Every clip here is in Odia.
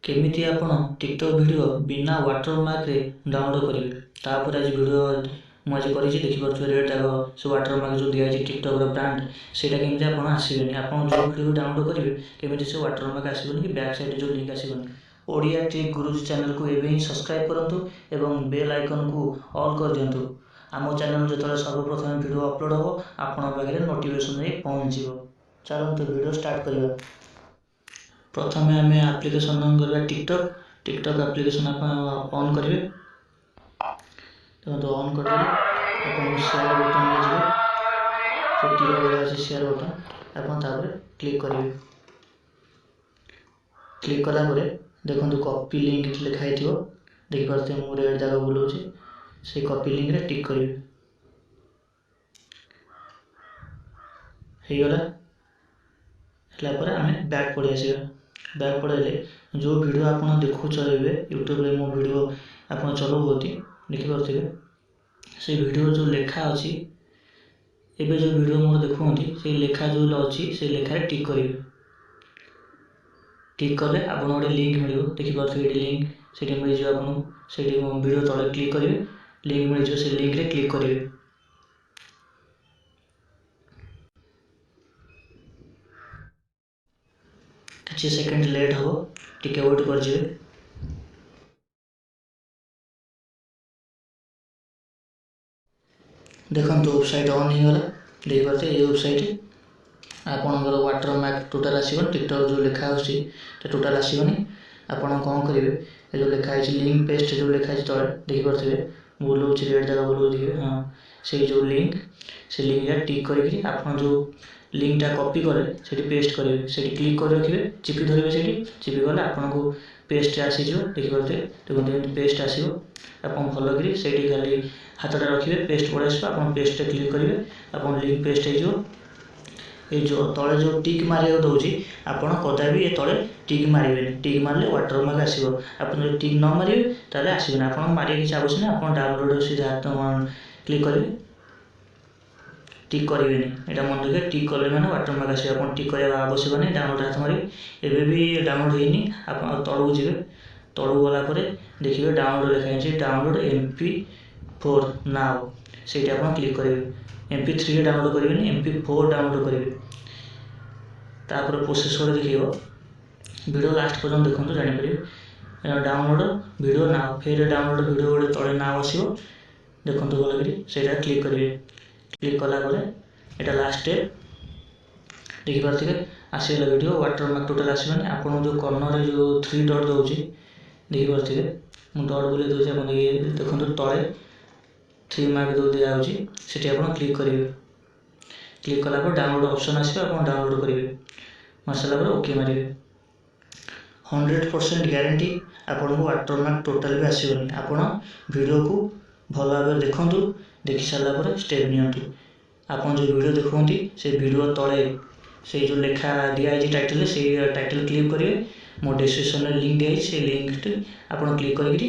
କେମିତି ଆପଣ ଟିକଟକ୍ ଭିଡ଼ିଓ ବିନା ୱାଟରମାର୍କରେ ଡାଉନଲୋଡ଼୍ କରିବେ, ତାପରେ ଆଜି ଭିଡ଼ିଓ ମୁଁ ଆଜି କରିଛି। ଦେଖିପାରୁଥିବେ ରେଡ଼୍ ଦାଗ ସେ ୱାଟରମାର୍କ ଯେଉଁ ଦିଆହେଇଛି ଟିକଟକ୍ର ବ୍ରାଣ୍ଡ, ସେଇଟା କେମିତି ଆପଣ ଆସିବେନି। ଆପଣ ଯେଉଁ ଭିଡ଼ିଓ ଡାଉନଲୋଡ଼୍ କରିବେ, କେମିତି ସେ ୱାଟରମାର୍କ ଆସିବନି କି ବ୍ୟାକ୍ ସାଇଡ଼୍ ଯେଉଁ ଲିଙ୍କ୍ ଆସିବନି। ଓଡ଼ିଆ ଟ୍ରିକ୍ ଗୁରୁଜୀ ଚ୍ୟାନେଲକୁ ଏବେ ହିଁ ସବସ୍କ୍ରାଇବ୍ କରନ୍ତୁ ଏବଂ ବେଲ୍ ଆଇକନ୍କୁ ଅଲ୍ କରିଦିଅନ୍ତୁ। ଆମ ଚ୍ୟାନେଲ୍ ଯେତେବେଳେ ସର୍ବପ୍ରଥମେ ଭିଡ଼ିଓ ଅପଲୋଡ଼ ହେବ, ଆପଣଙ୍କ ପାଖରେ ନୋଟିଫିକେସନ୍ ଯାଇ ପହଞ୍ଚିଯିବ। ଚାଲନ୍ତୁ ଭିଡ଼ିଓ ଷ୍ଟାର୍ଟ କରିବା। ପ୍ରଥମେ ଆମେ ଆପ୍ଲିକେସନ୍ ଅନ୍ କରିବା। ଟିକଟକ୍ ଆପ୍ଲିକେସନ୍ ଆପଣ ଅନ୍ କରିବେ। ଦେଖନ୍ତୁ, ଅନ୍ କରିଦେଲେ ଆପଣଙ୍କୁ ସେୟାର ବଟନ୍ରେ ଯିବେ। ସେ ତୀର ଭଳିଆ ଅଛି ସେୟାର ବଟନ୍, ଆପଣ ତାପରେ କ୍ଲିକ୍ କରିବେ। କ୍ଲିକ୍ କଲା ପରେ ଦେଖନ୍ତୁ କପି ଲିଙ୍କ୍ ଲେଖା ହେଇଥିବ, ଦେଖିପାରୁଥିବେ ମୁଁ ରେଡ଼୍ ଦାଗ ବୁଲାଉଛି। ସେଇ କପି ଲିଙ୍କରେ ଟିକ୍ କରିବେ। ହେଇଗଲା। ହେଲା ପରେ ଆମେ ବ୍ୟାକ୍ ପଳେଇ ଆସିବା। ବ୍ୟାକ୍ ପଳେଇଲେ ଯେଉଁ ଭିଡ଼ିଓ ଆପଣ ଦେଖୁଛ ଏବେ ୟୁଟ୍ୟୁବରେ, ମୋ ଭିଡ଼ିଓ ଆପଣ ଚଲାଉଛନ୍ତି, ଦେଖିପାରୁଥିବେ ସେଇ ଭିଡ଼ିଓ ଯେଉଁ ଲେଖା ଅଛି। ଏବେ ଯେଉଁ ଭିଡ଼ିଓ ମୋର ଦେଖୁଛନ୍ତି, ସେଇ ଲେଖା ଯେଉଁ ଅଛି ସେଇ ଲେଖାରେ ଟିକ୍ କରିବେ। ଟିକ୍ କଲେ ଆପଣ ଗୋଟେ ଲିଙ୍କ୍ ମିଳିବ, ଦେଖିପାରୁଥିବେ ଏଠି ଲିଙ୍କ୍ ସେଇଠି ମିଳିଯିବ ଆପଣଙ୍କୁ। ସେଇଠି ଭିଡ଼ିଓ ତଳେ କ୍ଲିକ୍ କରିବେ, ଲିଙ୍କ୍ ମିଳିଯିବ, ସେ ଲିଙ୍କରେ କ୍ଲିକ୍ କରିବେ। କିଛି ସେକେଣ୍ଡ ଲେଟ୍ ହେବ, ଟିକେ ୱେଟ୍ କରିଯିବେ। ଦେଖନ୍ତୁ, ୱେବସାଇଟ୍ ଅନ୍ ହେଇଗଲା, ଦେଖିପାରୁଥିବେ। ଏଇ ୱେବସାଇଟ୍ ଆପଣଙ୍କର ୱାଟରମାର୍କ ଟୋଟାଲ୍ ଆସିବନି। ଟିକଟକ୍ ଯେଉଁ ଲେଖା ଆସୁଛି ସେ ଟୋଟାଲ୍ ଆସିବନି। ଆପଣ କ'ଣ କରିବେ, ଏ ଯେଉଁ ଲେଖା ହେଇଛି ଲିଙ୍କ୍ ପେଷ୍ଟ ଯେଉଁ ଲେଖା ହେଇଛି ତଳେ, ଦେଖିପାରୁଥିବେ ବୁଲଉଛି, ରେଡ଼୍ ଜାଗା ବୁଲଉଛି, ଦେଖିବେ। ହଁ, ସେଇ ଯେଉଁ ଲିଙ୍କ୍, ସେ ଲିଙ୍କଟା ଟିକ୍ କରିକିରି ଆପଣ ଯେଉଁ ଲିଙ୍କଟା କପି କଲେ ସେଠି ପେଷ୍ଟ କରିବେ। ସେଠି କ୍ଲିକ୍ କରି ରଖିବେ, ଚିପି ଧରିବେ। ସେଇଠି ଚିପି କଲେ ଆପଣଙ୍କୁ ପେଷ୍ଟ ଆସିଯିବ, ଦେଖିପାରୁଥିବେ। ଦେଖନ୍ତୁ, ଏମିତି ପେଷ୍ଟ ଆସିବ। ଆପଣ ଭଲ କରି ସେଇଠି ଖାଲି ହାତଟା ରଖିବେ, ପେଷ୍ଟ ପଳେଇ ଆସିବ। ଆପଣ ପେଷ୍ଟରେ କ୍ଲିକ୍ କରିବେ, ଆପଣ ଲିଙ୍କ ପେଷ୍ଟ ହେଇଯିବ। ଏଇ ଯେଉଁ ତଳେ ଯେଉଁ ଟିକ୍ ମାରିବାକୁ ଦେଉଛି, ଆପଣ କଦାପି ଏ ତଳେ ଟିକ୍ ମାରିବେନି। ଟିକ୍ ମାରିଲେ ୱାଟରମାର୍କ ଆସିବ। ଆପଣ ଯଦି ଟିକ୍ ନ ମାରିବେ ତାହେଲେ ଆସିବନି। ଆପଣ ମାରିବା କିଛି ଆବଶ୍ୟକ ନାହିଁ। ଆପଣ ଡାଉନଲୋଡ଼ ସିଧା କ୍ଲିକ୍ କରିବେ, ଟିକ୍ କରିବେନି। ଏଇଟା ମନେ ରଖିବେ, ଟିକ୍ କଲେ ମାନେ ୱାଟରମାର୍କ ଆସିବ। ଆପଣ ଟିକ୍ କରିବା ଆବଶ୍ୟକ ନାହିଁ। ଡାଉନଲୋଡ଼ ହାତ ମାରିବେ। ଏବେ ବି ଡାଉନଲୋଡ଼ ହେଇନି। ଆପଣ ତଳକୁ ଯିବେ। ତଳକୁ ଗଲା ପରେ ଦେଖିବେ ଡାଉନଲୋଡ଼ ଲେଖା ହେଇଛି, ଡାଉନଲୋଡ଼ MP4 ନାଉ, ସେଇଠି ଆପଣ କ୍ଲିକ୍ କରିବେ। MP3ରେ ଡାଉନଲୋଡ଼ କରିବେନି, MP4 download କରିବେ। ତାପରେ ପ୍ରୋସେସ୍ ଗୋଟେ ଦେଖେଇବ। ଭିଡ଼ିଓ ଲାଷ୍ଟ ପର୍ଯ୍ୟନ୍ତ ଦେଖନ୍ତୁ, ଜାଣିପାରିବେ। ଡାଉନଲୋଡ଼ ଭିଡ଼ିଓ ନାଉ, ଫେର ଡାଉନଲୋଡ଼ ଭିଡ଼ିଓ ଗୋଟେ ତଳେ ନାଉ ଆସିବ, ଦେଖନ୍ତୁ ଭଲକରି, ସେଇଟା କ୍ଲିକ୍ କରିବେ। କ୍ଲିକ୍ କଲା ପରେ ଏଇଟା ଲାଷ୍ଟ ଷ୍ଟେପ୍, ଦେଖିପାରୁଥିବେ ଆସିଗଲା ଭିଡ଼ିଓ। ୱାଟରମାର୍କ ଟୋଟାଲ୍ ଆସିବନି। ଆପଣଙ୍କୁ ଯେଉଁ କର୍ଣ୍ଣରରେ ଯେଉଁ 3 ଡଟ୍ ଦେଉଛି, ଦେଖିପାରୁଥିବେ, ମୁଁ ଡଟ୍ ବୁଲେଇ ଦେଉଛି, ଆପଣ ଦେଖନ୍ତୁ ତଳେ 3 ମାର୍କ ଯେଉଁ ଦିଆହେଉଛି, ସେଠି ଆପଣ କ୍ଲିକ୍ କରିବେ। କ୍ଲିକ୍ କଲା ପରେ ଡାଉନଲୋଡ଼ ଅପସନ୍ ଆସିବ, ଆପଣ ଡାଉନଲୋଡ଼ କରିବେ। ମାରି ସାରିଲା ପରେ ଓକେ ମାରିବେ। 100% ଗ୍ୟାରେଣ୍ଟି, ଆପଣଙ୍କୁ ୱାଟରମାର୍କ ଟୋଟାଲ୍ ବି ଆସିବନି। ଆପଣ ଭିଡ଼ିଓକୁ ଭଲ ଭାବରେ ଦେଖନ୍ତୁ, ଦେଖି ସାରିଲା ପରେ ଷ୍ଟେପ୍ ନିଅନ୍ତୁ। ଆପଣ ଯେଉଁ ଭିଡ଼ିଓ ଦେଖୁଛନ୍ତି, ସେ ଭିଡ଼ିଓ ତଳେ ସେଇ ଯେଉଁ ଲେଖା ଦିଆହେଇଛି ଟାଇଟେଲରେ, ସେଇ ଟାଇଟେଲ୍ କ୍ଲିକ୍ କରିବେ। ମୋ ଡିସ୍କ୍ରିପସନ୍ରେ ଲିଙ୍କ୍ ଦିଆହେଇଛି, ସେଇ ଲିଙ୍କଟି ଆପଣ କ୍ଲିକ୍ କରିକିରି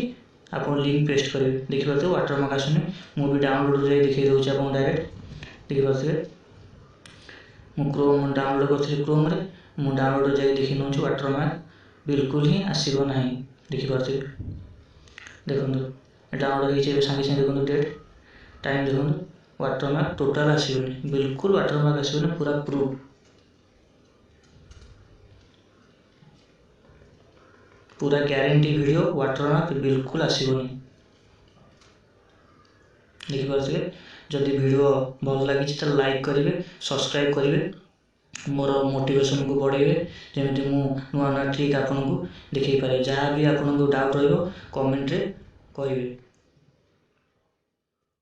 ଆପଣ ଲିଙ୍କ୍ ପେଷ୍ଟ କରିବେ। ଦେଖିପାରୁଥିବେ ୱାଟରମାର୍କ ଆସୁନି। ମୁଁ ବି ଡାଉନଲୋଡ଼୍ ଯାଇ ଦେଖାଇ ଦେଉଛି ଆପଣଙ୍କୁ ଡାଇରେକ୍ଟ। ଦେଖିପାରୁଥିବେ, ମୁଁ କ୍ରୋମ୍ ଡାଉନଲୋଡ଼୍ କରିଥିଲି, କ୍ରୋମ୍ରେ ମୁଁ ଡାଉନଲୋଡ଼୍ ଯାଇ ଦେଖି ନେଉଛି, ୱାଟରମାର୍କ ବିଲକୁଲ ହିଁ ଆସିବ ନାହିଁ। ଦେଖିପାରୁଥିବେ, ଦେଖନ୍ତୁ ଡାଉନଲୋଡ଼୍ ହେଇଛି ଏବେ ସାଙ୍ଗେ ସାଙ୍ଗେ। ଦେଖନ୍ତୁ ଡେଟ୍ ଟାଇମ୍ ଦେଖନ୍ତୁ, ୱାଟରମାର୍କ ଟୋଟାଲ୍ ଆସିବନି, ବିଲକୁଲ ୱାଟରମାର୍କ ଆସିବନି। ପୁରା ପ୍ରୁଫ୍, ପୁରା ଗ୍ୟାରେଣ୍ଟି ଭିଡ଼ିଓ, ୱାଟରମାର୍କ ବିଲକୁଲ ଆସିବନି। ଦେଖିପାରୁଥିବେ। ଯଦି ଭିଡ଼ିଓ ଭଲ ଲାଗିଛି ତାହେଲେ ଲାଇକ୍ କରିବେ, ସବସ୍କ୍ରାଇବ୍ କରିବେ, ମୋର ମୋଟିଭେସନକୁ ବଢ଼େଇବେ, ଯେମିତି ମୁଁ ନୂଆ ନୂଆ ଟ୍ରିକ୍ ଆପଣଙ୍କୁ ଦେଖାଇ ପାରିବି। ଯାହା ବି ଆପଣଙ୍କୁ ଡାଉଟ୍ ରହିବ, କମେଣ୍ଟରେ କହିବେ।